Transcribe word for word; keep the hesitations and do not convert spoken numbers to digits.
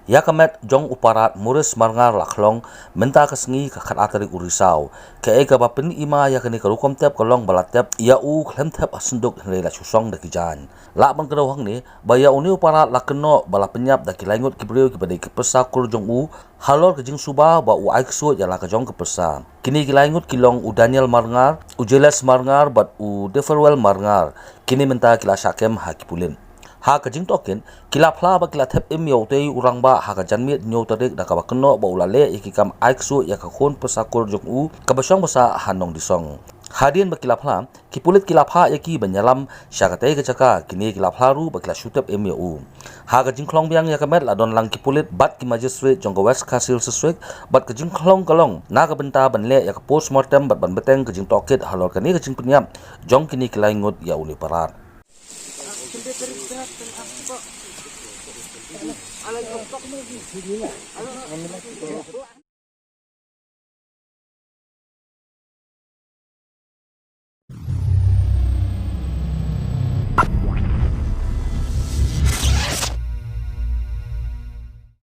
Ïa ka met jong u Parat Morris Marngar la khlong mynta ka sngi ka khatar tarik u Risaw. Kaei kaba pyni ma ïa kane ka rukom tep ka long ba la tep ïa u khlem thep ha synduk hynrei la shu song da ki jaiñ. Lah ban kdew hangne ba ïa une u Parat la kynnoh ba la pynïap da ki lai ngut ki briew kiba dei ki pyrsa kur jong u halor ka jingsuba ba u ai ksuid ïa la ka jong ka pyrsa. Kine ki lai ngut ki long u Daniel Marngar, u Jeles Marngar bad u Deferwell Marngar. Kine mynta ki la shah kem ha ki pulit. Ha ka jingtohkit ki la phla ba ki la thep im ïa utei u rangbah ha ka janmiet hynñiew tarik da kaba kynnoh ba u la leh ïa ki kam ai ksuid ïa ka khun pyrsa kur jong u kaba shong ba sah ha Nongdisong. Hadien ba ki la phla, ki pulit ki la phah ïa ki ban ïalam sha katei ka jaka. Kine ki la phla ruh ba ki la shu thep im ïa u. Ha ka jingkhlong biang ïa ka met la don lang ki pulit bad ki magistrate jong ka West Khasi Hills District bad ka jingkhlong ka long na ka bynta ban leh ïa ka postmortem bad ban bteng ka jingtohkit halor kane ka jingpynïap jong kine ki lai ngut ïa une u Parat.